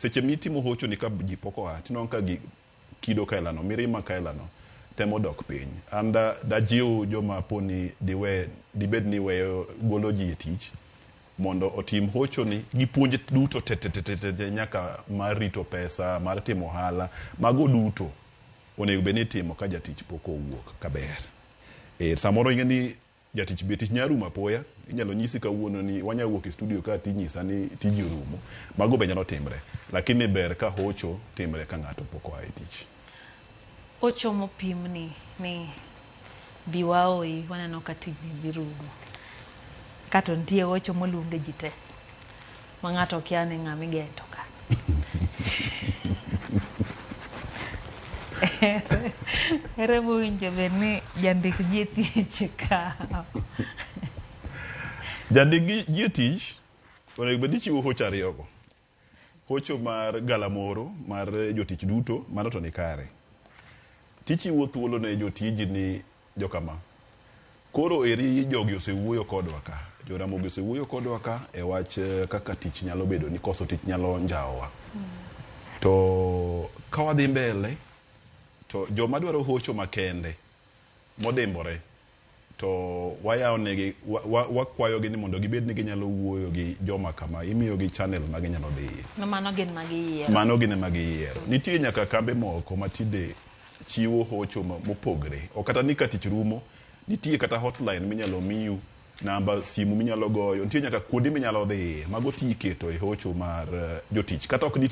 Seche mitimo hocho ni ka ji pok oa, tinwang'o ka gi kido kailano, mirima kailano temo dok piny. An da, dajiw joma poni diwe, dibed ni weyo golo ji e tich mondo otim hocho ni gi puonj duto te te te te te te nyaka mar rito pesa, mar timo ohala, mago duto onego bed ni itimo ka jatich pok owuok kaber. E, samoro ing'e ni Jatich be tich nyalo rumo apoya. Inyalo nyisi kawuono ni wanya wuok e studio ka tinyisa ni tiji orumo. Mago be nyalo timre. Lakini ber ka hocho timre ka ng'ato pok oa e tich. Hocho mopimni ni bi waoyi waneno ka tijni dhi rumo. Kato nitie hocho moluonge ji te ma ng'ato kia ni ng'ama igento ka. Ere mowinjo bed ni jandik ji e tich kawo? Jandik ji e tich onego bed ni chiwo hocho ariyogo. Hocho mar galamoro mar jotich duto, mano to ni kare. Tichiwo thuolo ne jotiji ni jokama. Koro eri jogi osewuoyo kodwa ka, jo Ramogi osewuoyo kodwa ka e wach kaka tich nyalo bedo ni koso tich nyalo njawowa. To ka wadhi mbele to joma dwaro hocho makende modimbore to wayawo negi wakwayogi ni mondo gibed ni ginyalo wuoyo gi joma kama, imiyogi channel ma ginyalo dhiye. Mano gin ma giyiero. Mano gin ema giyiero. Nitie nyaka kambe moko ma tinde chiwo hocho mopogre. Ok kata ni ka tich rumo, nitie kata hotline minyalo miyu, namba simu minyalo goyo, nitie nyaka kuonde minyalo dhiye. Mago ti iketo e hocho mar jotich. Kata ok ni